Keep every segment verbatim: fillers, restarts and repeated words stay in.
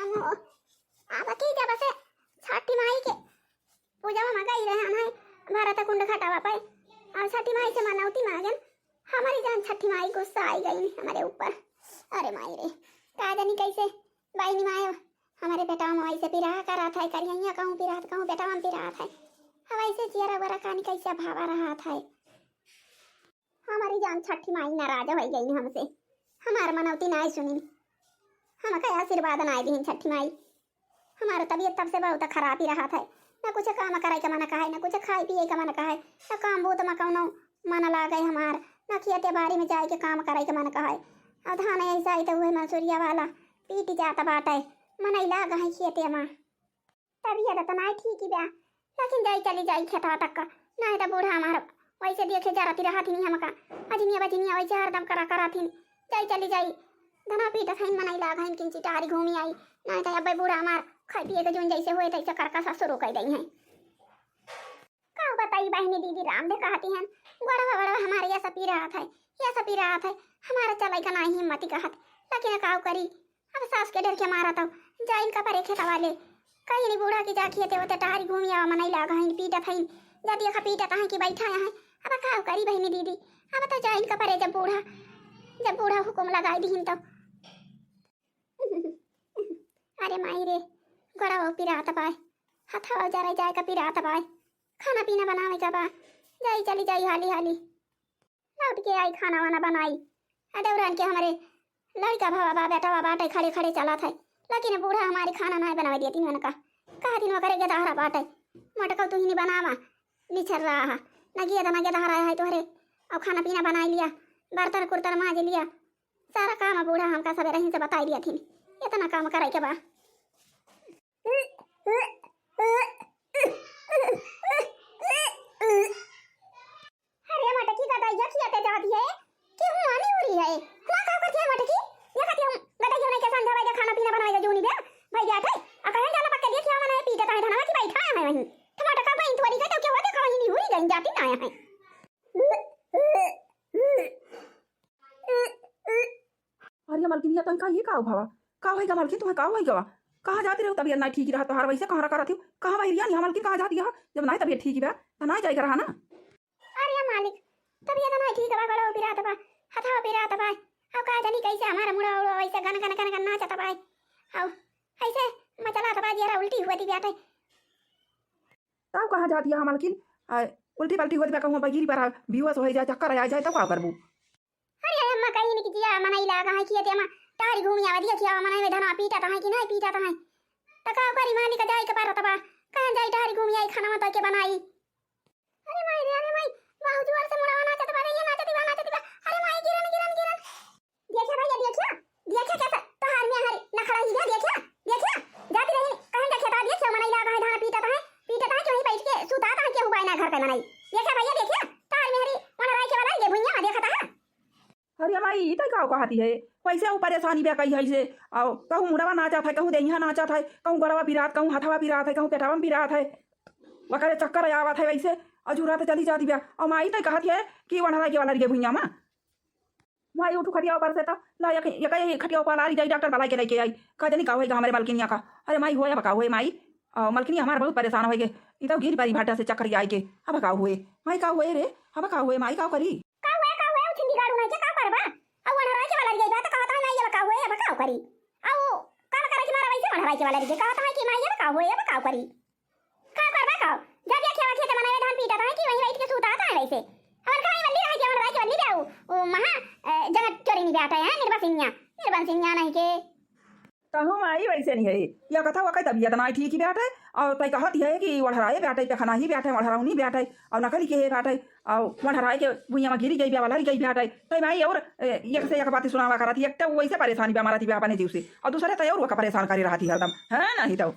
हम हो, अब की जब से छठी माई के पूजा में गई रहे हैं, भरत कुंड घटावा पे, और छठी माई से मनौती मांगन, हमारी जान छठी माई गुस्सा आई गई हमारे ऊपर। अरे माई रे, का जानी कैसे बहिनी माय हमारे बेटवा में वैसे पिराह करत है, करिया कहूँ पिरात, कहूँ बेटवा में पिरात है। अब ऐसे जियरा वरा कानी कैसे भावा रहत है। हमारी जान छठी माई नाराज हो गई हमसे, हमार मनौती नाय सुनी, हमका आशीर्वाद नाय दीन छठी माई। हमार तबीयत तब से बहुत खराब ही रहत है, न कुछ काम करे के मन कहे, न कुछ खाए पिए के मन कहे, न काम बूत में कौनो मन लागे हमार, न खेते बाड़ी में जाए के काम करे के मन कहे। और धान ऐसा ही तो हुए मंसूरिया वाला पीट जात बाटे, मनई लाग है खेते में। तबीयत तो नाय ठीक ही बा, लेकिन जाई चली जाई खेतवा तक का, नाय तो बूढ़ा हमार वैसे देखे जरती रहत ही हमका, अजनिया बजनिया वैसे हरदम करा करत ही, जाई चली जाई। धना पीटत हईन मनई लाग हईन किंची टहरी घूमी आई, नाय तो अब्बे बूढ़ा हमार खाए पिए के जोन जैसे होए तैसे करका ससुरो कह दई हैं। का बताई बहिनी दीदी राम दे कहती हैं, गोड़वा गोड़वा हमारे ये सब पी रहा था, ये सब पी रहा था, हमारा चलाई का नाही हिम्मत ही कहत, लेकिन काव करी, अब सास के डर के मारा तो जाइन का परे खेतवा ले, कहीं नहीं बूढ़ा की जा खेते होते टहरी घूमी आवा मनई लाग हईन पीटत हईन, जब देखा पीटत हैं कि बैठा हैं, अब काव करी बहिनी दीदी, अब तो जाइन का परे जब बूढ़ा, जब बूढ़ा हुकुम लगाई दीन तो। अरे माई रे, गोड़वा पिरात बाय, हथवा जरा जाए का पिरात बाय, खाना पीना बनावे का बा, जाई चली जाई हाली हाली, लौट के आई खाना वाना बनाई। आ देवरान के हमारे लड़का भवा बा, बेटा बा बाटे, खड़े खड़े चलत है, लेकिन बूढ़ा हमारे खाना नाय बनावे देती उनका, कहा दिन करे गदहरा बाटे, मटकौ तू ही नहीं बनावा, निछर रहा है, न गिया ना गदहरा है तोहरे, और खाना पीना बनाई लिया, बर्तन कुर्तन माज लिया, सारा काम बूढ़ा हमका सबे रहीन से बताई दिया थी, इतना काम करे के बा। अरे मटकी गदइया खियाते जाती है कि हुआनी हो रही है, हुआ का करती है मटकी? ये कहती हम गदइया नहीं के समझावे दे, खाना पीना बनावे दे, जूनी बे भाई बैठे, आ कहे जाला पक्के देखिया मने पीटत है धनवा की बैठा है वहीं, टमाटर का बहिन थोड़ी का तो क्या होते खावा ही नहीं हुई गई जाती ना है। अरे मलकिनिया, तन का ये का भवा? का होई गा मलकिन, तुम्हें का होई गवा? कहाँ जाती रहो? तबियत ना ठीक रहा तोहार, वैसे कहाँ रखा रहती हो? कहाँ बहिरिया नहीं मलकिन, कहाँ जाती है? जब ना तबियत ठीक ही बा, तो ना जाए रहा ना। अरे मालिक, तबियत ना ठीक बा, गोड़वा पिरात बा, हथवा पिरात बा, अब का जानी कैसे हमारा मुड़ा उड़ा वैसे गन गन गन गन नाचत बा, अब ऐसे मचलात बा, जरा उल्टी हुआ दी बाटे। तब कहाँ जाती है मलकिन? आ, उल्टी पल्टी हुआ दी बा, कहूँ बगिरी पर बेहोश हो जाए, चक्कर आ जाए, तब का करबू? अरे अम्मा, कहीं नहीं किया, मनई लागा है कि ये तेमा टारी घूमी आवा दिया, क्या मनई में धना पीटा तो है कि नहीं पीटा तो है? तो का करी मालिक, जाई के पारो तबा, कहाँ जाई टारी घूमी आई, खाना मत के बनाई। अरे माई रे, अरे माई, बहुत जोर से मुड़वा नाचत बा रे, ये नाचत बा, नाचत बा। अरे माई, गिरन, गिरन, गिरन। देखिया भैया, देखिया, देखिया कैसे तोहार मेहर नखड़ा ही है, देखिया, देखिया। जाती रही, कहीं देखिया तो देखिया, मनई लागा है, धान पीटत है, पीटत है, क्यों ही बैठ के सुतात है, केहू बाय ना घर पे मनई। देखिया भैया, देखिया, तोहार मेहरी, मन राय के वाला, ये भुइया में देखत है। अरे माई, ई तै का कहती है? वैसे ऊ परेशानी बे कही है से, और कहूँ मुड़वा नाचत है, कहूँ देहिया नाचत है, कहूँ गड़वा पिरात, कहूँ हथवा पिरात है, कहूँ पेटवा में पिरात है, वकरे चक्कर आवत है वैसे, अजूरा तो चली जाती बे। और माई तै कहती है कि वनरा के वाला रे भुइया में। माई उठू खटिया ऊपर से तो, ला एक, एक, एक खटिया ऊपर ला ली जाई, डॉक्टर बुलाई के लेके आई। का जानी का होएगा हमारे मलकिनिया का। अरे माई, होए अब का होए माई, और मलकिनिया हमार बहुत परेशान होएगे। ई तो गिर परी भाटा से चक्कर आई के। अब का होए माई, का होए रे, अब का होए माई, का करी? का हुआ, का हुआ? उठिन बिगाड़ू नहीं के का करबा? अब वनरा के वाला रे बा तो कहता है नहीं, अब का हुआ, अब का करी? अब काम करे के मारा वैसे वनरा के वाला रे कहता है कि माई, अब का हुआ, अब का करी? का करबा का? जा देखिया खेत में धान पीटा था कि वहीं बैठ के सूता था वैसे। हमर कहीं वल्ली रह गया, वनरा के वल्ली बे, वो महा, अ, जगत चोरी नहीं बैठा है, निर्बसिनिया, निर्बसिनिया नहीं के। कहूँ माई वैसे नहीं है। या कथा वकै तबियत ना ठीक ही बैठे, और तै कहत है कि वढ़राए बैठे, पखना ही बैठे, वढ़राऊ नहीं बैठे, और नकली के है बैठे, और वढ़राए के भुइया में गिरी गई बे, वाला गई बैठे। तै माई और, ए, एक से एक बात सुनावा करत ही, एक तो वैसे परेशानी बे मारत ही बे अपने जीव से, और दूसरे तै और वका परेशान करे रहती हरदम, है नहीं तो।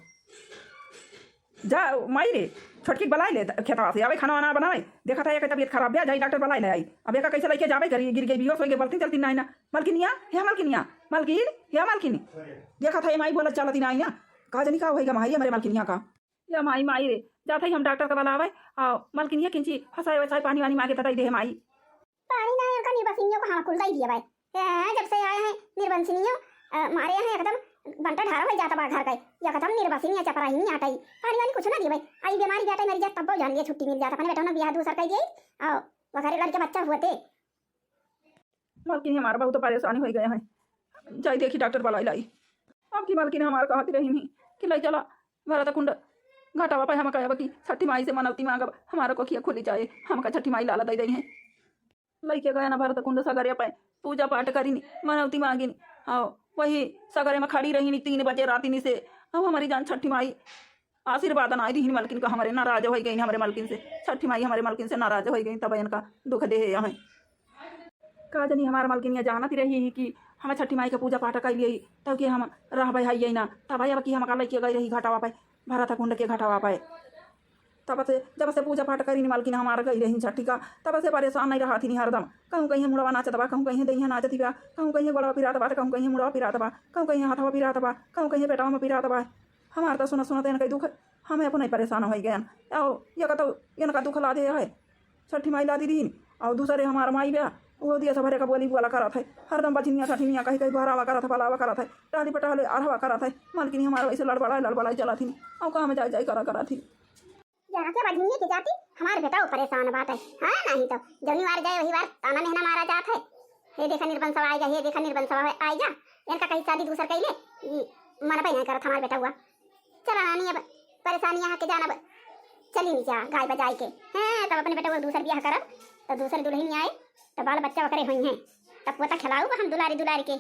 जा माई रे, छोटकी के बलाई ले खेतवा से, आवे खाना वाना बनावे। देखा था एक तबियत खराब बे, जाई डॉक्टर बलाई ले आई। अब एका कैसे लेके जावे करी, गिर गई, बेहोश हो गई, बोलती चलती ना, ना। मलकिनिया, हे मलकिनिया, मलकिन, हे मलकिन। देखा था ये माई बोलत चलती ना, ना। का जानी का होई गा माई हमरे मलकिनिया का। या माई, माई रे, जात हई हम डॉक्टर का बलावे, आ मलकिनिया किंची फसाए वसाए पानी वानी मांगे तताई दे माई। पानी ना, उनका निर्बसिनियों को हम कुल दई दिए भाई। ए, जब से आए हैं निर्बसिनियों, अ, मारे हैं एकदम बंटा ढार होइ जात बा घर के। एकदम निर्बसिन या चपराहिन या आटइ। पानी वानी कुछ ना दिए भाई। आई बीमारी बेटा मरी जात तब्बो जान लिए छुट्टी मिल जात। अपने बेटा ना बियाह दूसर कइ दिए। आओ, वगैरह लड़के बच्चा हुआ थे। मलकिन हमार बहुत परेशानी होइ गया है। जाई देखी डॉक्टर बलाई लाई। अब की मलकिन हमार कहत रही नहीं कि लै चला भरत कुंड घाटावा पे। हम कहब कि छठी माई से मनौती मांगब, हमारा कोखिया खुली जाए, हमका छठी माई लाला दे दई है। लइके गया ना भरत कुंड सगरे पे पूजा पाठ करिनी, मनौती मांगिनी। आओ, वही सगरे में खड़ी रहिनी तीन बजे रातिनी से। अब हमारी जान छठी माई आशीर्वाद ना दिहिन मलकिन का, हमरे नाराज होइ गई, हमरे मलकिन से। छठी माई हमरे मलकिन से नाराज होइ गई, तब इनका दुख दे है। का जनी हमार मलकिनिया जानत रही ही कि हम छठी माई के पूजा पाठ कइ लिये, तब कि हम रहबै हइये ना। तब अब कि हमका लइके गई रही घाटावा पे, भरत कुंड के घाटावा पे। तब से, जब से पूजा पाठ करिन मलकिन हमार गई रही छठी का, तब से परेशान नहीं रहत ही हरदम। कहूँ कहीं मुड़वा नाचत बा, कहूँ कहीं दहिया नाचत बा, कहूँ कहीं गोड़वा पिरात बा, कहूँ कहीं मुड़वा पिरात बा, कहूँ कहीं हथवा पिरात बा, कहूँ कहीं पेटवा में पिरात बा। हमार तो सुनत सुनत इनके दुख, हमें अपने परेशान होइ गयन। आओ, ये का तो इनका दुख लादे है। छठी माई लादी दीन, और दूसरे हमार माई बा, वो दिया सभरे का बोली बोला करत है। हरदम बझनिया छठी मिया कही कही गोहरावा करत है, बलावा करत है, टहली पटहले अरहवा करत है। मलकिनी हमार वैसे लड़बड़ाए लड़बड़ाए चलत ही, और काम जाए जाए करा करत ही। यहाँ के बझनिया के जाति हमार बेटा वो परेशान बात है। हाँ, नहीं तो जौनी वार जाए वही वार ताना मेहना मारा जात है। हे देखा निर्बंसवा आएगा, हे देखा निर्बंसवा है, आएगा। इनका कहीं शादी दूसर कइले, ई मनबे नहीं करत हमार बेटा हुआ। चला नानी, अब परेशानी यहाँ के जानब, चली नहीं जा गाय बजाए के। हैं, तब अपने बेटा वो दूसर बियाह करब, तो दूसर दुल्हन आए, तो बाल बच्चा ओकरे होई हैं, तब पोता खिलाऊ हम दुलारी दुलारी के।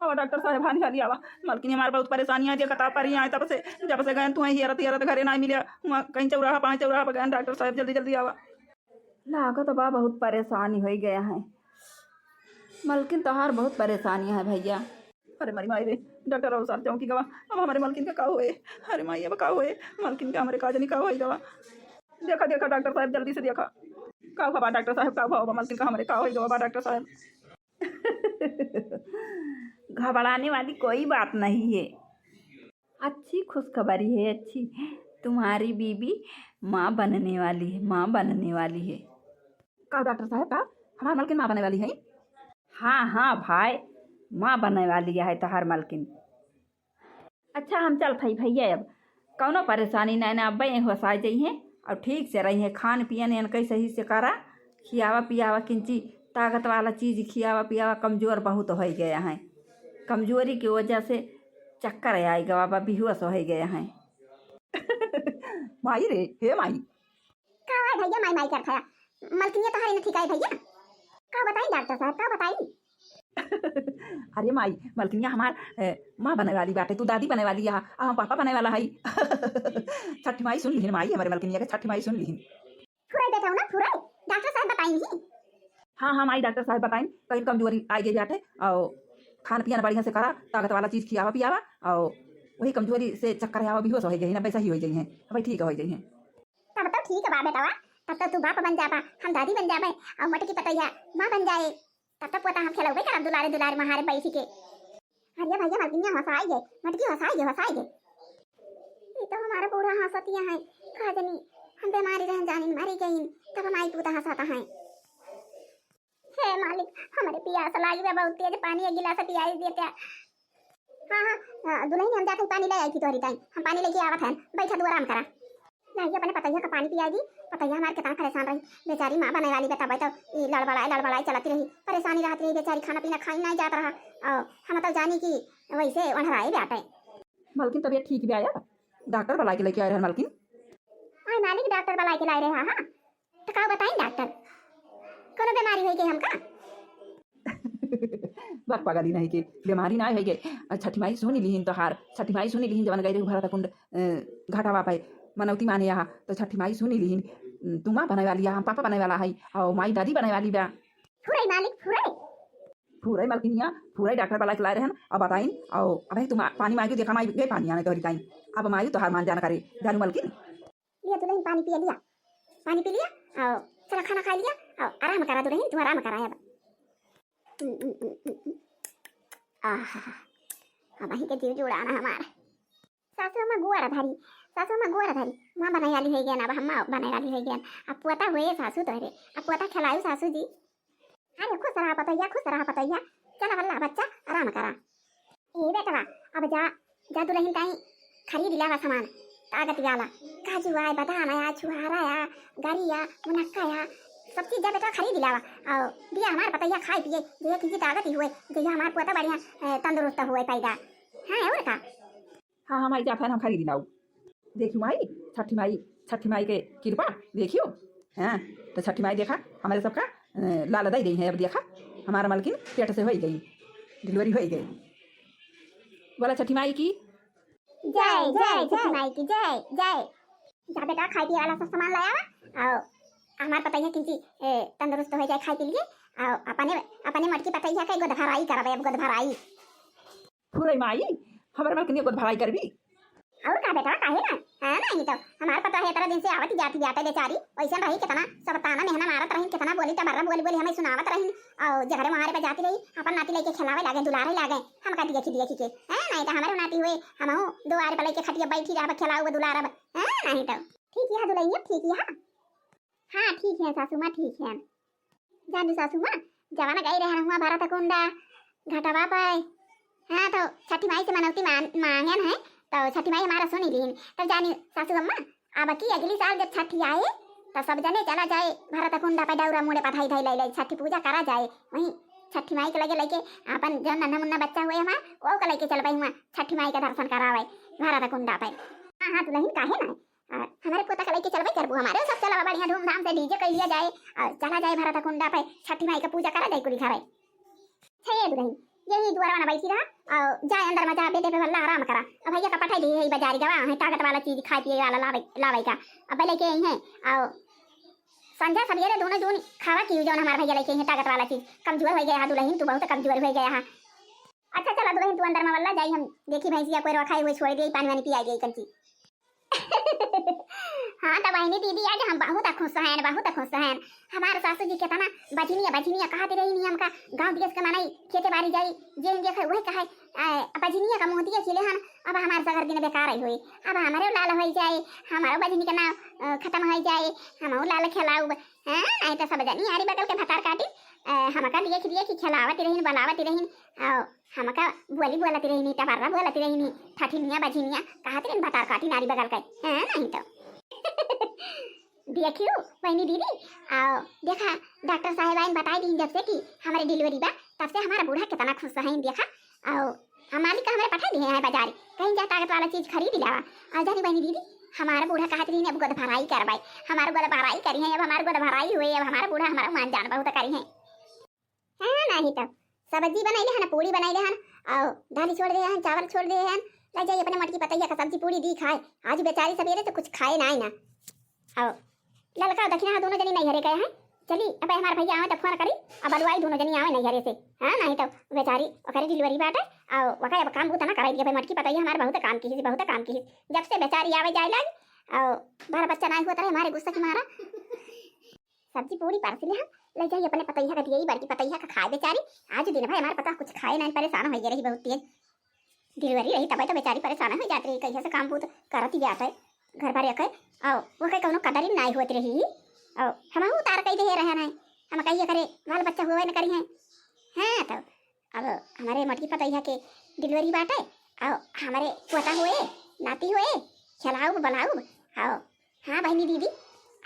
आवा डॉक्टर साहब, हाली हाली आवा। मलकिन हमार बहुत परेशानी है, देखा ता परी आए तब से, जब से गए तू हियरत हियरत घरे ना मिले, वहाँ कहीं चौराहा, पाँच चौराहा पर गए। डॉक्टर साहब, जल्दी जल्दी आवा। लागत बा बहुत परेशानी होइ गया है। मलकिन तोहार बहुत परेशानी है भैया। अरे मरी माई रे, डॉक्टर और साहब चौंकी गवा। अब हमरे मलकिन का का होए? अरे माई, अब का होए? मलकिन का हमरे का जनी का होए गवा? देखा, देखा डॉक्टर साहब, जल्दी से देखा। का हुआ बा डॉक्टर साहब, का हुआ बा मलकिन का हमरे, का होए गवा बा डॉक्टर साहब? घबराने वाली कोई बात नहीं है। अच्छी खुशखबरी है, अच्छी। तुम्हारी बीबी माँ बनने वाली है, माँ बनने वाली है। का डॉक्टर साहब, का हमार मलकिन माँ बने वाली है? हाँ, हाँ भाई, माँ बने वाली है तोहार मलकिन। अच्छा, हम चलत हई भैया, अब कौनो परेशानी नहीं ना, अब्बे होसाए जइहें और ठीक से रहिहें। खान पियन इनके सही से करा, खियावा पियावा किंची ताकत वाला चीज खियावा पियावा, कमजोर बहुत होइ गया है। कमजोरी की वजह से चक्कर आइ गवा बा, बेहोश होइ गया है। माई रे, हे माई। का है भैया, माई माई करत है? मलकिनिया तोहार इन्हें ठीक है भैया? का बताई डॉक्टर साहब, का बताई? अरे माई, मलकिनिया हमार, ए, माँ बने वाली बाटे, तू दादी बने वाली है, आ हम पापा बने वाला हई। छठी माई सुन लिहिन माई, हमरे मलकिनिया के छठी माई सुन लिहिन। फुराई बैठा हो ना, फुराई। डॉक्टर साहब बताई नहीं। हाँ, हाँ माई, डॉक्टर साहब बताइन, कहीं कमजोरी आइ गई बाटे, और खान पियन बढ़िया से करा, ताकत वाला चीज खियावा पियावा, और वही कमजोरी से चक्कर आवा, बेहोश होइ गई ना, वैसा ही होइ गई हैं, भाई ठीक होइ गई हैं। तब तो ठीक बा बेटवा, तब तो तू बाप बन जाबा, हम दादी बन जाबे, और मटकी पतैया माँ बन जाए, तब तो पोता हम खेलौबे करब दुलारे दुलारे महारे बैठ के। अरे भैया, मलकिनिया हंसाई गे, मटकी हंसाई गे, हंसाई गे। ई तो हमारा बूढ़ा हंसतिया है, का जनी हम बीमारी रहन जानिन मरी गईन, तब हमारी पूता हंसाता है। हे मालिक, हमरे पियास लागी बा बहुत तेज, पानी एक गिलास पियाई देते। हाँ, हाँ, हाँ, दुल्हन, हम जाते पानी ले आई थी तोहरी ताई, हम पानी लेके आवत हन, बैठा तू आराम करा। नहीं, अपने पतैया का पानी पियाई दी, पतैया हमार कितना परेशान रही, बेचारी माँ बने वाली बताबे तो ई लड़बड़ाए लड़बड़ाए चलती रही, परेशानी रहती रही बेचारी, खाना पीना खाई नहीं जात रहा, और हम तो जानी कि वैसे ओंढराए बाटे। मलकिन तबियत ठीक बा या? डॉक्टर बलाए के लेके आए रहन मलकिन। आय मालिक, डॉक्टर बलाए के लाए रहे, हाँ, हाँ। तो का बताई डॉक्टर, कोनो बीमारी होई के हमका? बक पगली नहीं के, बीमारी ना होई के। छठी माई सुनी लिहिन तोहार, छठी माई सुनी लिहिन जवन गई रही भरत कुंड, अ, घाटावा पे मनौती माने यहाँ, तो छठी माई सुनी लिहिन, तू माँ बने वाली है, हम पापा बने वाला है, और माई दादी बने वाली बा। फुराई मालिक, फुराई। फुराई मलकिनिया, फुराई डॉक्टर बलाए के लाए रहन, अब बताइन, और अबे तू मा-, पानी मांगी देखा, माई गए पानी आने तोहरी ताई। अब माई तोहार मान जाना करे, जानू मलकिन। लिया दुल्हन पानी पिया लिया, पानी पी लिया, और चला खाना खा लिया, और आराम करा दुल्हन, तू आराम करा अब। आहा, अब वहीं के जीव जुड़ाना हमार। सासू अम्मा गोड़ धरी, सासू अम्मा गोड़ धरी, माँ बने वाली है गया ना, अब हम माँ बने वाली है गया। अब पोता हुए सासू तोहरे, अब पोता खिलायू सासू जी। अरे खुश रहा पतोहिया, खुश रहा पतोहिया। चला वल्ला बच्चा, आराम करा। ए बेटवा, अब जा, जा दुलहिन ताई खरीद लावा सामान, ताकत वाला, काजू आय, बादाम आय, छुहारा आय, गरी आय, मुनक्का आय, सब चीज जा बेटा खरीद लावा। और दिया हमार पतैया खाए पिए, जे किंची ताकत ही हुए, जे हमार पोता बढ़िया, ए, तंदुरुस्त हुए पैदा। हाँ, और का? हाँ, हाँ माई, जा फिर हम खरीद लाऊ। देखियो माई, छठी माई, छठी माई के कृपा देखियो। हाँ, तो छठी माई देखा, हमारे सबका, अ, लाल दई रही है। अब देखा, हमारा मलकिन पेट से होई गई, डिलीवरी होई गई। बोला छठी माई की जय, जय, छठी माई की जय, जय। जा बेटा, खाए पिए वाला सब सामान ले आवा, और हमार पतैया किंची, ए, तंदुरुस्त हो जाए खाए के लिए, और अपने, अपने मटकी पतैया के गोद भराई करबे, अब गोद भराई। फुरई माई, हमरे मलकिनिया गोद भराई करबी। और का बेटा, काहे ना? हाँ, नहीं तो हमार पता है, इतना दिन से आवत जाती बाटे बेचारी, वैसन रही, कितना सब ताना मेहना मारत रही, कितना बोली टबर्रा बोली बोली हमें सुनावत रही, और जगरे वहां पे जाती रही, अपन नाती लेके खिलावे लागे, दुलारे लागे, हमका दिया खी दिया खी के, हैं? नहीं तो हमारे नाती हुए, हमहू दुआरे पे लेके खटिया बैठी रहब, खिलाऊ दुलारब, हैं? नहीं तो ठीक है दुलहिया, ठीक है। हाँ, ठीक है सासू माँ, ठीक है। जानू सासू माँ, जवान गई रहन हुआ भरत कुंडा घटवा पे। हाँ, तो छठी माई से मनौती मान-, मांगन है, तो छठी माई हमारा सुनी लीन। तब जानी सासू अम्मा, अब की अगली साल जब छठी आए, तो सब जने चला जाए भरत कुंडा पे, दौरा मुड़े पधाई धाई ले ले, छठी पूजा करा जाए। वहीं छठी माई के लगे लेके अपन जो नन्हा मुन्ना बच्चा हुए हमार, वो के लेके चलबे हुआ छठी माई के दर्शन करावे भरत कुंडा पे। हाँ, हाँ, दुलहिन काहे ना? और हमारे पोता के लेके चलबे करबू, हमारे सब चलबा बढ़िया धूमधाम से डीजे कर लिया जाए और चला जाए भरत कुंडा पे, छठी माई के पूजा करा जाए कुली घरे। छे दुलहिन, यही दुआरवा ना बैठी रहा और जाए अंदर में जा, बेटे पे भल्ला आराम करा। अब भैया का पठाई दी है बाजारी गवा है, ताकत वाला चीज खाए पिए वाला लावे, लावे का। अब लेके आई हैं और संझा सवेरे दोनों जून खावा की जौन हमारे भैया लेके आई हैं ताकत वाला चीज। कमजोर हो गया है दुलहिन, तू बहुत कमजोर हो गया है। अच्छा चला दुलहिन, तू अंदर में वल्ला जाई, हम देखी भैंसिया कोई रखाई हुई छोड़ दी, पानी वानी पिया गई कंची। हाँ, तो बहिनी दीदी, आज हम बहुत खुश हैं, बहुत खुश हैं। हमारे सासू जी कितना बझनिया, बझनिया कहत रही नहीं, हमका गाँव देश के मनई खेते बारी जाई, जे देखे वही कहे, "आ, बझनिया का मुँह दिए खिले हन, अब हमारे सगर दिन बेकार ही हुई, अब हमारे लाल हो जाए, हमारो बझनी का नाम, अ, खत्म हो जाए, हमहू लाल खेलाऊ।" हाँ, नहीं तो सब जनी आरी बगल के भतार काटी, अ, हमका दिए खिले कि खेलावत रहीन, बलावत रहीन, और हमका बोली बोलत रही, नहीं टबर्रा बोलत रही, नहीं ठठिनिया बझिनिया कहत रही, भतार काटी नारी बगल के, हैं, नहीं तो। देखियो बहिनी दीदी, आओ देखा, डॉक्टर साहेब आइन बताई दी जब से कि हमारे डिलीवरी बा, तब से हमारा बूढ़ा कितना खुश है, देखा। आओ हम मालिक का हमारे पठा दिए हैं बाजारी, कहीं जा ताकत वाला चीज खरीद लावा। और जानी बहिनी दीदी, हमारा बूढ़ा कहत रही, अब गोद भराई करवाई, हमारा गोद भराई करी है, अब हमारा गोद भराई हुए, अब हमारा बूढ़ा हमारा मान जान बहुत करी है। हाँ, नाही तो सब्जी बनैले हन, पूड़ी बनैले हन, और दाल छोड़ दे हन, चावल छोड़ दे हन। ले जाई अपने मटकी पतैया का सब्जी पूड़ी दी खाए। आज बेचारी सवेरे से कुछ खाए नाही ना। और ललका दखिना दोनों जनी नैहरे गए हैं। चली, अब हमार भैया आवे तो फोन करी, अब अलवाई दोनों जनी आवे नैहरे से। हाँ, नाही तो बेचारी ओकरे डिलीवरी बाटे, और ओकरे अब काम उतना कराई दिया भाई, मटकी पतैया हमार बहुत काम की, बहुत काम की। जब से बेचारी आवे जाए लागी, और बाल बच्चा नाही होत रहे हमारे गुस्सा के मारा। सब्जी पूड़ी परस ले हम, ले जाई अपने पतैया का दिए, बड़की पतैया का खाए बेचारी। आज दिन भर हमारे पता कुछ खाए नाही, परेशान हो गए रही बहुत तेज। डिलीवरी रही तबे तो बेचारी परेशान हो जात रही, कहिया से काम बूत करत ही जात है, घर भर एक है, और वो कहीं कौनो कदर ही नाही होत रही, और हम उतार कही दे रहे हैं, हम कहिए करे बाल बच्चा हुए न करी हैं। हाँ, तो अब हमारे मोटकी पतोहिया के डिलीवरी बाटे, और हमारे पोता हुए, नाती हुए, खिलाउब, बलाउब, और हाँ बहिनी दीदी,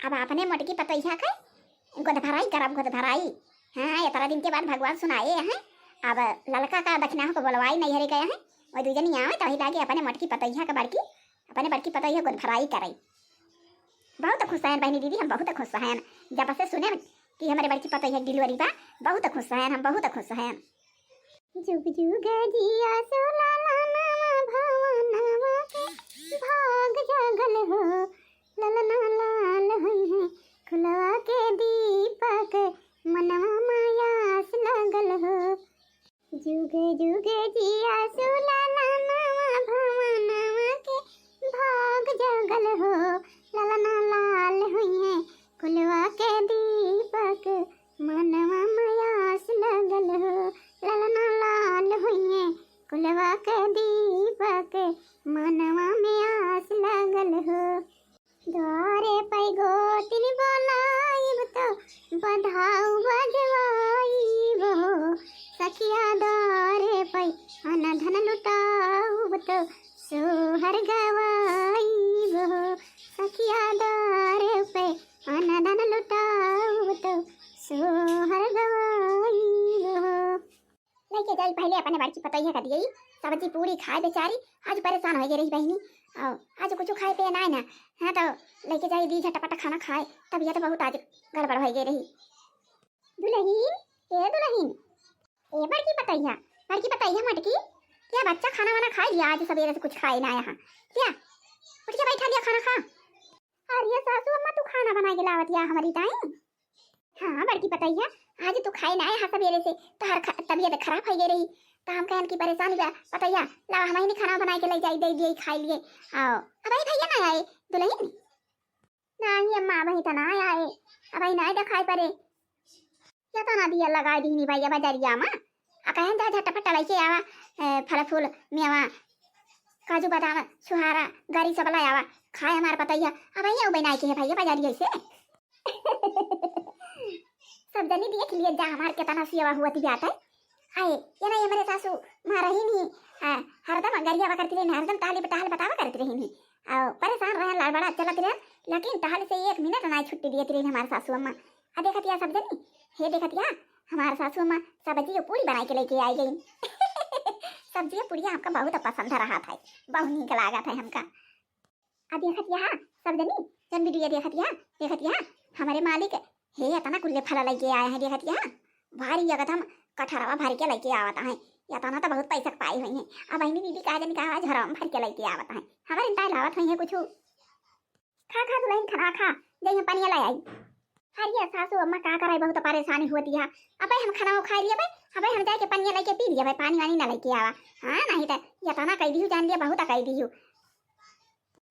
अब अपने मोटकी पतोहिया के गोद भराई करब, गोद भराई। हाँ, इतना दिन के बाद भगवान सुनाए हैं, अब ललका का दखिना को बोलवाई नैहरे गए हैं, वो दुई जनी आवे तो वही लागे अपने मोटकी पतोहिया के बड़की, अपने बड़की पतोहिया गोद भराई करे। बहुत खुश हैं बहिनी दीदी, हम बहुत खुश हैं, जब से सुने कि हमारे बड़की पतोहिया के डिलीवरी बा, बहुत खुश हैं हम, बहुत खुश हैं। जुग जुग जिया सो लालनवा भवनवा के भाग जागल हो, ललना लाल हुई है कुलवा के दीपक, मनवा में आस लगल हो। जुग जुग जिया सो लालनवा भवनवा के भाग जागल हो, ललना लाल हुई है कुलवा के दीपक, मनवा में आस लगल हो, ललना लाल हुई है कुलवा के दीपक, मनवा में आस लगल हो। द्वारे पै गोतिन बोलाइब तो बधाऊ बजवाइब हो, सखिया द्वारे पै अन धन लुटाऊ तो सोहर गवाई वो सखिया द्वार पे, अनदन लुटाऊ तो सोहर गवाई वो। लइके जाई पहिले अपने बड़की पतोहिया का दियई सब्जी पूरी खाए बेचारी, आज परेशान होइ गई रही बहिनी। और आज कुछ खाए पे ना ना, हाँ तो लइके जाई दी झटपट खाना खाए, तबियत बहुत आज गड़बड़ होइ गई रही। दुलहिन, ए दुलहिन, ए बड़की पतोहिया, बड़की पतोहिया मोटकी, क्या बच्चा खाना वाना खाइ लिया, आज सबेरे से कुछ खाए ना यहाँ, क्या उठ के बैठा लिया खाना खा। अरे सासू अम्मा, तू खाना बनाइ के लावत या हमरी ताई? हाँ बड़की पतोहिया, आज तू खाए ना आए हा सबेरे से, तोहार ख-, तबियत खराब होइ गई रही, तो हम कहन कि परेशान बा पतोहिया, लावा हमही खाना बनाइ के लइ जाई, दइ दिए खाइ लिए। आओ, अबही भइया ना आए दुलहिन? नाही अम्मा, अबही त ना आए, अबही ना देखाइ परे। या तो ना दिया लगाइ दीनी भइया बजरिया मा, आ कहन जा झटपट लइके आवा, ए, फल फूल मेवा, काजू बादाम, छुहारा, गरी सब लइ आवा, खाए हमार पतोहिया। अबही उ बनाइ के है भइया बजरिया से। सब जनी देख लिए जा हमार केतना सेवा हुअत बाटे। आए, ये ना ये हमरे सासू माँ रही नहीं, आ, हरदम गरियावा करती रही, हरदम टहली टहल बतावा करती रही नहीं। आ, परेशान रहन, लड़बड़ा चलत रहन, लेकिन टहल से एक मिनट ना छुट्टी दियत रही हमार सासू अम्मा। आ देखत या सब जनी, हे देखत या, हमार सासू अम्मा सब्जी और पूरी बनाइ के लइके आइ गई। सब्जी और पूरी हमका बहुत पसंद रहत है, बहुत नीक लागत है हमका। आ देखत या सब जनी, जन वीडियो देखत या, देखत या, हमरे मालिक, हे एतना कुल्ले फल लइके आए हैं, देखत या, भारी एकदम कठरवा भर के लइके आवत हैं। एतना तो बहुत पैसा पाई हुई हैं। अब बहिनी दीदी का जनी का झरम भर के लइके आवत हैं, हमरे इंताय लावत हुई हैं कुछ। खा खा दुलहिन खाना खा, जइहे पनिया लइ आई। अरे सासू अम्मा का करे, बहुत परेशानी होती है। अबे हम खाना खाइ लिए भाई, अबे हम जाइके पनिया लइके पी लिए भाई, पानी वानी ना लइके आवा। हाँ नहीं तो एतना कइ दिहू, जान लिया बहुत कइ दिहू।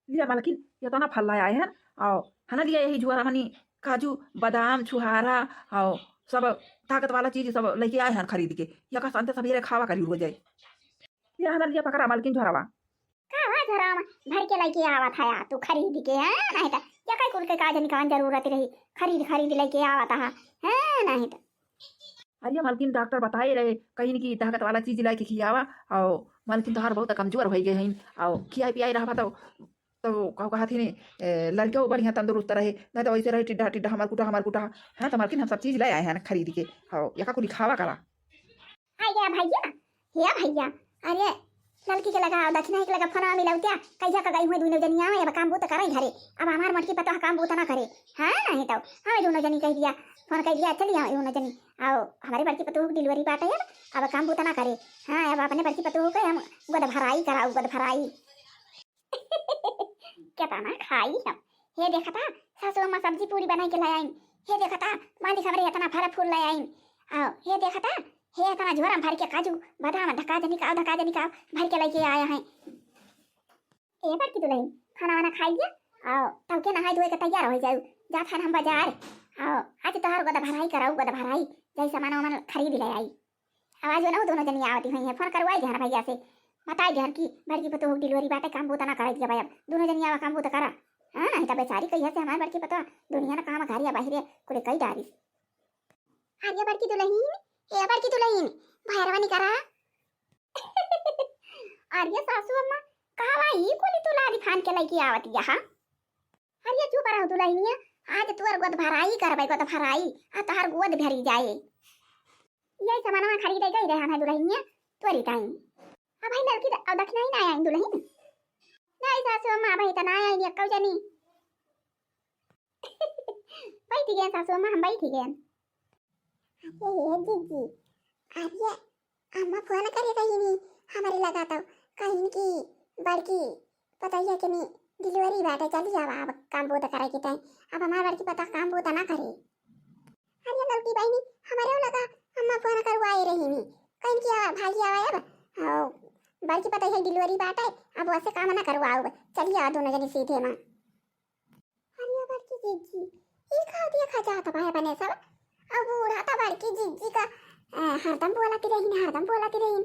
लिया मालकिन, एतना फल लाए हैं, और हना लिया यही झोरा मनी काजू, बादाम, छुहारा, और सब ताकत वाला चीज सब लइके आए हैं खरीद के। या का संते सबेरे खावा करी हो जाए। लिया हना लिया पकड़ा मालकिन झोरावा। का हुआ झोरावा भर के लइके आवत है तू खरीद के, हाँ? नहीं तो या कई कुल के का जनी कवन जरूरत रही, खरीद खरीद लइके आवत है, हाँ? नहीं तो। अरे मालकिन, डॉक्टर बताए रहे, कहिन कि ताकत वाला चीज लाइके खियावा, और मालकिन तोहार बहुत कमजोर होइ गए हैं, और खियाई पियाई रहबा तो, तो का कहत ही ने, ए, लड़के बढ़िया तंदुरुस्त रहे, नहीं तो वैसे रहे टिड्ढा टिड्ढा, हमार कुटा हमार कुटा। हाँ तो मालकिन, हम सब चीज लइ आए हैं ना खरीद के, हाँ, या का कुली खावा करा। आ गया भइया, हे भइया, अरे ललकी के लगा, दक्षिणा के लगा फोनवा मिलाऊ त्या, कहिया का गई हुए दुनो जनिया, अब काम बूत करे घरे। अब हमार मोटकी पतोह काम बूत ना करे। हाँ, नहीं तो हमें दुनो जनी कहि दिया, फोन कहि दिया, चली आओ दुनो जनी, आओ, हमरे बड़की पतोह के डिलीवरी बाटे अब, अब काम बूत ना करे। हाँ, अब अपने बड़की पतोह के हम गोद भराई कराऊ, गोद भराई। केतना खाई हम। हे देखता, सासू अम्मा सब्जी पूरी बनाइ के लइ आइन। हे देखता, मालिक हमरे एतना फल फूल लइ आइन। आओ, हे देखता, हे एतना झोरा भर के काजू, बादाम, धका जनी काव, धका जनी काव, भर के लइके आया है। ए बड़की दुलहिन, खाना वाना खाइ लिया, आओ, तब के नहाए धोए के तैयार होइ जाऊ। जात हन हम बजार। आओ, आज तोहार गोद भराई कराऊ, गोद भराई, जाई सामान वामान खरीद लइ आई। आवाज ना हो, दुनो जनी आवती हुई हैं, फोन करवाई दिहन भइया से, बताई दिहन कि बड़की पतोह के डिलीवरी बाटे, काम बूता ना करे दिया अब, दुनो जनी आवा काम बूता करा। हाँ, नहीं तो बेचारी कहिया से हमार बड़की पतोह दुनिया ना काम घरिया बाहिरे कुले कई डारिस। अरे बड़की दुलहिन, ए बड़की दुलहिन, भैरवा निकरा। अरे सासू अम्मा, कहवा ई कुली तू लादी फान के लइके आवत यहाँ? अरे चुप रहो दुलहिनिया, आज तोर गोद भराई करबै, गोद भराई, आ तोहर गोद भरी जाए। यही सामानवा खरीदे गई रहन है दुलहिनिया, तोरी ताई। अब भाई लड़की द-, अब दखिना ही ना आई दुलहिन। नहीं सासू अम्मा, भाई त ना आई, अक्कौ जनी। बैठी गए सासू अम्मा, हम बैठी गए। अरे हे जीजी, अरे अम्मा फोन करे रही नी, हमारे लगा तो कहीं की बड़की पतोहिया के नी डिलीवरी बाटे, चली जावा अब काम बूत करे के टाइम। अब हमार बड़की पतोह काम बूत ना करे। अरे लड़की बहिनी, हमारे लगा अम्मा फोन करवाए रही नी, कहीं की आवा, भागी आवा अब। हाँ, बड़की पतोहिया डिलीवरी बाटे, अब वैसे काम ना करवाओ, चली जावा दुनो जनी सीधे माँ। अरे बड़की जीजी, ई का देखा जात बा अपने सब? अब बूढ़ा त बड़की जीजी का, अ, हरदम बोलत रहीन, हरदम बोलत रहीन।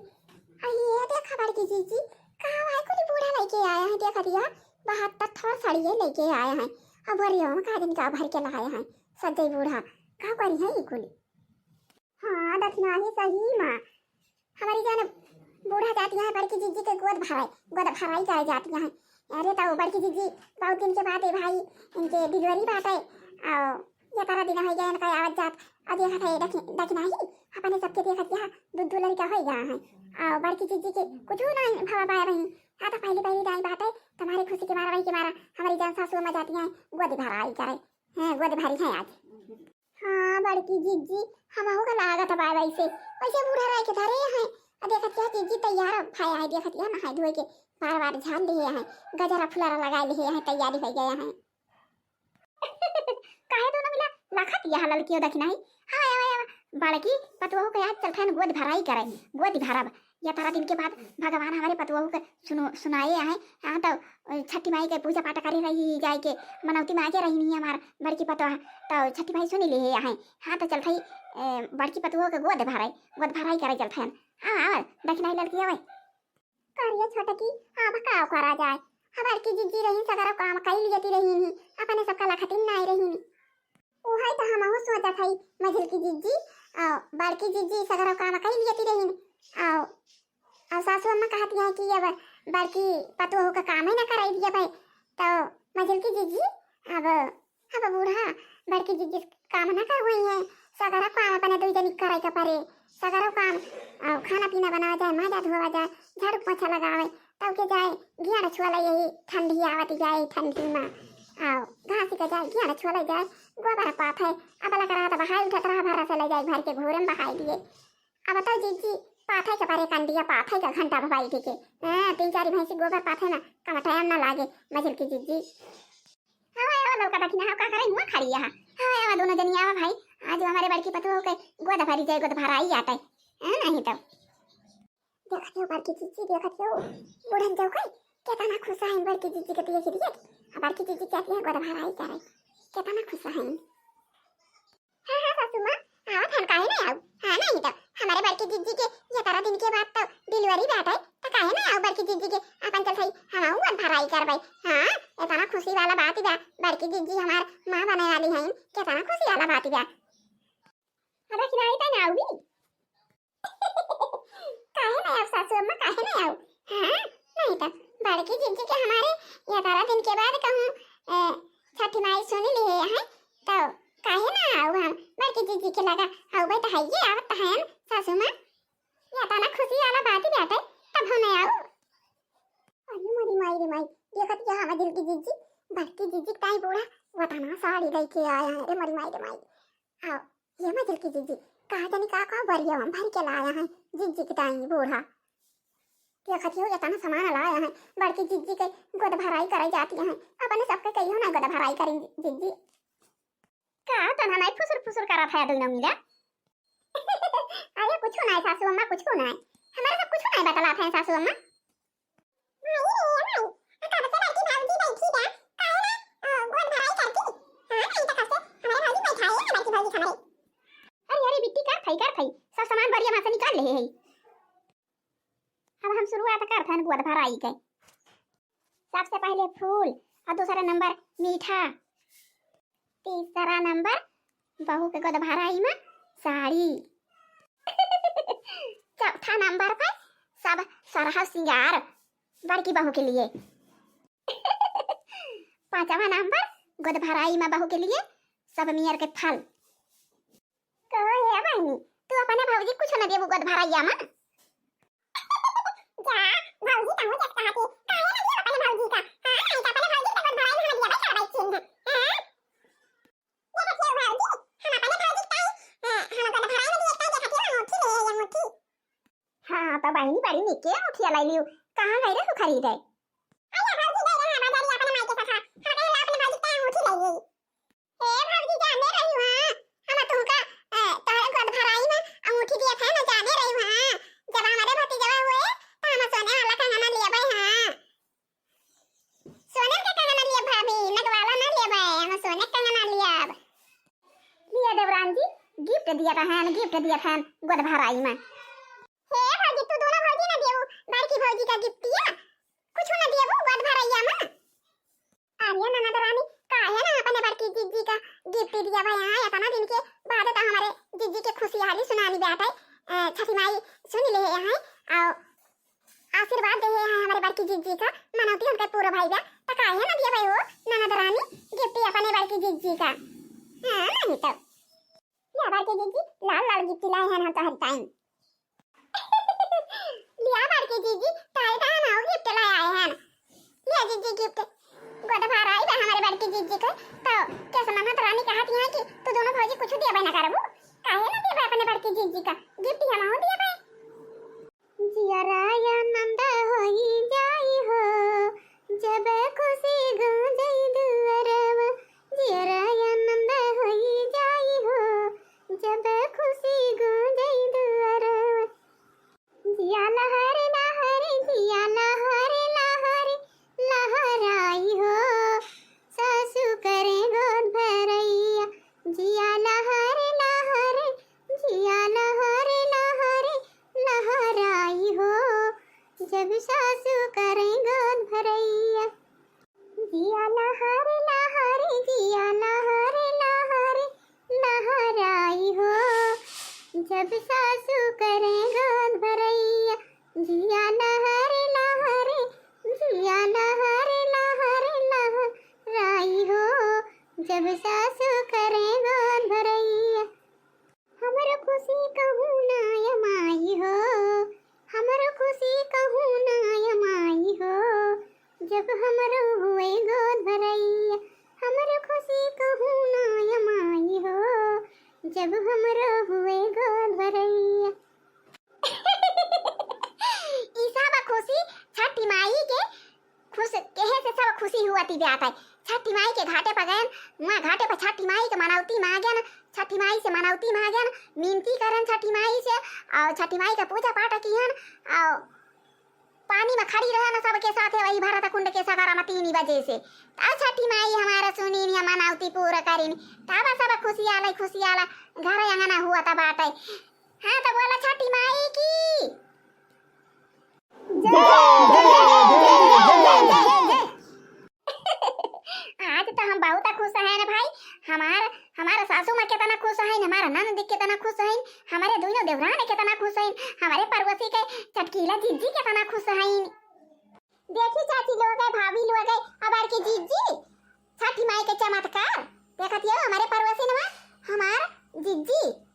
आ ये देखा बड़की जीजी, का भाई कुली बूढ़ा लइके आया है, देखा दिया, बहत्तर थोड़ सड़िए लइके आया है। अब बोरियो में का दिन का भर के लाया है, सज्जई बूढ़ा, का करी है ई कुली? हाँ, दखिना ही सही माँ। हमारी जान बूढ़ा जातिया है बड़की जिज्जी के गोद भराई, गोद भराई करे जातिया है। अरे तो बड़की जिज्जी बहुत दिन के बाद ए भाई इनके delivery बाटे, और ये तारा दिन होइ गया इनका आवत जात, और देखत है दखि-, दखिनाही अपने सबके देखत यहाँ दू दू लड़का होइ गया है, और बड़की जिज्जी के कुछ नहीं भवा पाए रही। हाँ तो पहली पहली दाई बाटे, तुम्हारे खुशी के मारा वही के मारा हमारी जान सासू अम्मा जाती हैं गोद भराई करे, हैं गोद भरी है आज। हाँ बड़की जिज्जी, हमहू का लागत बा वैसे, वैसे बूढ़ा रह के धरे हैं। आ देखत क्या जिज्जी तैयार भया है, देखत क्या नहाए धोए के बार बार झाल लिए हैं, गजरा फुलारा लगा लिए हैं, तैयारी हो गया है। काहे दोनों मिला लखत यहाँ ललकियो दखिनाही? हाँ, आवा, आवा। बड़की पतोहू के आज चलथन गोद भराई करे, गोद भरब। या तारा दिन के बाद भगवान हमारे पतोहू के सुनो, सुनाए आहे। हाँ, तो छठी माई के पूजा पाठ करे रही जाए के, मनौती में आगे रही नहीं हमार बड़की पतोह, तो छठी माई सुनी ले आहे। हाँ, तो चलथई, ए, बड़की पतोहू के गोद भराई, गोद भराई करे चलथन। हाँ, आवा, दखिनाही ललकी आवे। करिया छोटकी, अब का करा जाए? हमार की जिज्जी रही, सगरो काम कई लियती रही, अपने सबका लखतिन नाई रही। उहई तो हमहू सोचत हई, मझिल की जिज्जी, आ, बड़की जिज्जी सगरो काम कई लियती रही। आ, आ सासू अम्मा कहती हैं कि अब बड़की पतोहू का काम ही ना कराई दिया भाई, तो मझिल की जिज्जी, अब अब बूढ़ा बड़की जिज्जी काम ना करवई है, सगरा काम अपने दुई जनी करे के परे, सगरो काम, अ, खाना पीना बनावा जाए, माजा धोवा जाए, झाड़ू पोछा लगावे, तब के जाए, गियाड़ छुअले यही ठंडी आवत जाए, ठंडी में, अ, घास के जाए, गियाड़ छुअले जाए, गोबर पाथे, अब लग रहा तो बहाई उठत रहा, भरा से ले जाए, भर के घूरे में बहाई दिए। अब तो जिज्जी पाथे के परे कंडिया, पाथे के घंटा भर बैठ के, हाँ, तीन चार भैंसी गोबर पाथे में कम टाइम ना लागे, मझिल की जिज्जी। हाँ, आवा लौका दखिना, हाँ, का करे, मुँह खड़ी यहाँ। हाँ, आवा दोनों जनी आवा भाई, आज हमारे बड़की पतोहू के गोद भरी जाए, गोद भराई आटे। हाँ, नहीं तो। देखत हो बड़की जिज्जी, देखत हो, बूढ़न जाओ कई, केतना खुश हैं बड़की जिज्जी के दिए के दिए। अब बड़की जिज्जी कहती हैं गोद भराई करे, केतना खुश हैं। हाँ, हाँ, सासू माँ, आवत हन, काहे नहीं आऊ? हाँ, नहीं तो, हमारे बड़की जिज्जी के ये तारा दिन के बाद तो delivery बाटे, तो काहे नहीं आऊ बड़की जिज्जी के अपन चल सही, हम आऊ गोद भराई करबै। हाँ, इतना खुशी वाला बात बा, बड़की जिज्जी हमार माँ बने वाली हैं, कितना खुशी वाला बात बा। अब खिलाई तो ना आऊ भी। काहे नहीं आऊ सासू अम्मा, काहे नहीं आऊ? हाँ, नहीं तो बड़की जिज्जी के हमारे ये तारा दिन के बाद कहूँ, ए, छठी माई सुनी ली है, तो काहे ना आऊ हम? बड़की जिज्जी के लगा आऊ भाई तो है ये आवत तो है हम सासू माँ। ये तो ना खुशी वाला बात ही बात है, तब हम नहीं आऊ। अरे मोरी माई रे माई, देखत क्या हमारे दिल की जिज्जी, बड़की जिज्जी ताई बूढ़ा वतना साड़ी लेके आया है रे मोरी माई रे माई। आओ, ये मजल की जिज्जी, कहा जानी का का बरिया में भर के लाया है जिज्जी की ताई बूढ़ा। देखत हो, इतना सामान लाया है, बड़की जिज्जी के गोद भराई कराई जाती है, अपने सबके कहियो ना गोद भराई करी जिज्जी। का तना नहीं फुसुर फुसुर करत है दोनों मिला? अरे कुछ नहीं सासू अम्मा, कुछ नहीं, हमारे सब कुछ नहीं बतलात है सासू अम्मा। माई रे माई, आ कब से बड़की भौजी बैठी बा? काहे ना, अ, गोद भराई करती? हाँ, नहीं तो कब से हमारे भौजी बैठाई है ना बड़की भौजी हमारे। अरे, अरे, बिट्टी, कर थई, कर थई, सब सामान बरिया में से निकाल ले है। अब हम शुरुआत करत हन गोद भराई के। सबसे पहले फूल, और दूसरा नंबर मीठा, तीसरा नंबर बहू के गोद भराई में साड़ी। चौथा नंबर पे सब सरहज सिंगार बड़की बहू के लिए। पांचवा नंबर गोद भराई में बहू के लिए सब मियर के फल। कहो हे बहिनी, तू अपने भौजी कुछ न देबू गोद भराइया में? जा, भौजी कहूँ जस कहा थी, काहे ना दियो अपने भौजी का? हाँ, नहीं तो अपने भौजी के गोद भराई में हम दिया बैठा बैठ चिन्ह। हाँ? ये देखियो भौजी, हम अपने भौजी का, हाँ, हम गोद भराई में दिए का देखा थी ना, अंगूठी ले, ये अंगूठी। हाँ, तो बहिनी बड़ी निके अंगूठिया लाई लियो। कहाँ गई रे तू खरीदे? अरे भौजी गई रहे बाजारी अपने माई के साथ, हम कहे ला अपने भौजी का अंगूठी ले ली। ए भौजी, जाने रही हूँ, हाँ, हम तुमका, ए, तोहरे गोद भराई में अंगूठी दिए थे ना, जाने रही हूँ, हाँ, जब हमारे भतीजवा हुए, तो हम सोने वाला कंगना लियबै, हाँ। सोने के कंगना लियब भाभी, नगवाला ना लियबै, हम सोने के कंगना लियब। लिया देवरान जी, gift दिया था, gift दिया था गोद भराई में। हे भौजी, तू दोनों भौजी ना देबू, बड़की भौजी का gift दिया, कुछ ना देबू गोद भराइया में। अरे ननद रानी, काहे ना अपने बड़की जिज्जी का gift दिया भाई? हाँ, इतना दिन के बाद तो हमारे जिज्जी के खुशहाली सुनानी बात है। अ, छठी माई सुन ले है, और आशीर्वाद देहे हैं हमरे बड़की जिज्जी का, मनौती उनके पूरा भइबा, त काहे ना दिया भाई हो ननद रानी gift अपने बड़की जिज्जी का। हाँ, नहीं तो। या बड़की जिज्जी, लाल लाल gift लाए हैं हम तोहर ताई। लिया बड़की जिज्जी, ताई ताई हम gift लाए आए हैं। लिया जिज्जी gift। गोद भराई बा हमरे बड़की जिज्जी के, तो कैसे ननद रानी कहत हैं कि तू दोनों भौजी कुछ दिया ना करबू, काहे ना दिया अपने बड़की जिज्जी का gift, हम दिया। जियरा आनंद होई जाई हो, जब खुशी गूंजई दुअरवा। जियरा आनंद होई जाई हो, जब खुशी गूंजई दुअरवा। जिया लहर लहर, जिया लहर लहर, लहराई हो, सासू करे गोद भरैया। जिया लहर लहर, जिया लहर लहर, लहराई हो, जब सासू करे गोद भरैया। जिया लहर लहर, जिया लहर लहर, लहराई हो, जब सासू करे गोद भरैया। जिया लहर लहर, जिया लहर लहर, लहराई हो, जब सासू करे गोद भरैया। हमरो खुशी कहूँ ना अमाई हो, हमरो खुशी कहूँ ना अमाई हो, जब हमरो हुए गोद भरैया। हमरो खुशी कहूँ ना अमाई हो, जब हमरो हुए गोद भरैया। ई सब खुशी छठी माई के खुश केहे से सब खुशी हुआ ती जात है। छठी माई के घाटे पर गयन, वहाँ घाटे पर छठी माई के मनौती मांगन, छठी माई से मनौती मांगन, मिनती करन छठी माई से, और छठी माई के पूजा पाठ किहन, और पानी में खड़ी रहन सबके साथे वही भरत कुंड के सगरा में तीन बजे से। तब छठी माई हमारा सुनीन या मनौती पूरा करीन, तब सब खुशियाला खुशियाला घर अंगना हुआ तब बाटे। हाँ, तो बोला छठी माई की। आज तो हम बहुत खुश हैं ना भाई। हमार हमारा सासू माँ कितना खुश हैं, हमारा ननद कितना खुश हैं, हमारे दोनों देवरान कितना खुश हैं, हमारे पड़ोसी के चटकीला जिज्जी कितना खुश हैं। देखी चाची लोग है, भाभी लोग है, अब आर के जिज्जी छठी माई के चमत्कार देखत हो। हमारे पड़ोसी नमा हमार जिज्जी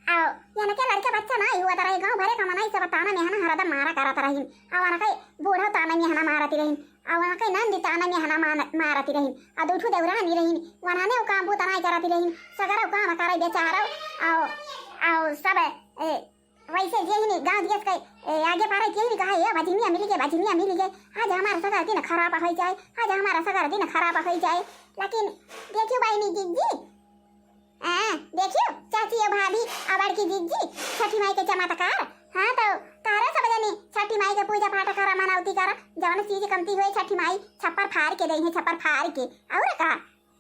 आओ, यनके लड़के बच्चा ना हुआ तरह गाँव भरे का मनई सब ताना मेहना हरदम मारा करत रहिन। अउ वनके बूढ़ा ताना मेहना मारती रहिन। अउ वनके नंदी ताना मेहना मान-, मारती रहिन। अउ दुठू देवरानी रहिन। वनाने उ काम बूता नाई करती रहिन। सगरा उ काम करे बेचारो। अउ, अउ सब, ए, वैसे जे ही नहीं गाँव दियस के, ए, आगे पारे के ही नहीं कहा, "ए, बजनिया मिल गए, बजनिया मिल गए। आज हमारा सगरा दिन खराब हो जाए, आज हमारा सगरा दिन खराब हो जाए।" लेकिन देखियो बहिनी जिज्जी, आ, देखियो, चाची और भाभी, और बड़की जिज्जी, छठी माई के चमत्कार। हाँ, तो तारा सब जनी छठी माई के पूजा पाठ करा, मनौती करा, जवन चीज कमती होए, छठी माई छप्पर फाड़ के देइहैं, छप्पर फाड़ के। और का?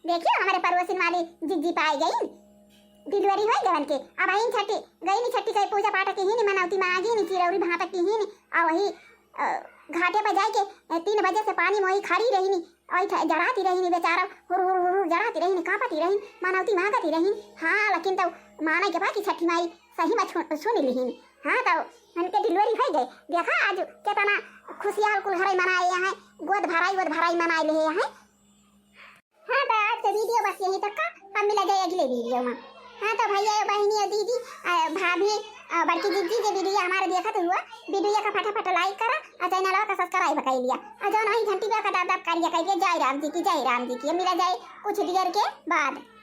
देखियो, हमारे पड़ोसिन वाली जिज्जी पाई गई, delivery होई गवन के। अब आई छठी, गई नी छठी के पूजा पाठ किहिन, मनौती मांगिन, चिरौरी भात किहिन, और वही, अ, घाटे पर जाए के, अ, तीन बजे से पानी मोही खड़ी रहिनी, वही ठ-, जराती रहिनी बेचारा, हुर, हुर, हुर, हुर जराती रहिनी, कांपती रहिनी, मनौती मांगती रहिनी। हाँ, लेकिन तो माने के बा कि छठी माई सही में छु-, सुन लिहिन। हाँ, तो उनके delivery हो गए। देखा, आज कितना खुशियाल कुल घरे मनाए हैं, गोद भराई, गोद भराई मनाए ले हैं। हाँ, तो आज के video बस यही तक का, हम मिला जाए अगले video में। हाँ, तो भैया, बहनी, दीदी, अ, भाभी, अ, बड़की जिज्जी, जे video हमारे देखत हुआ, video का फटाफट like करा और channel का subscribe कर लिया और जौन वही घंटी पे का दब दब करिया, कहिए, "जय राम जी की, जय राम जी की।" मिला जाए कुछ देर के बाद।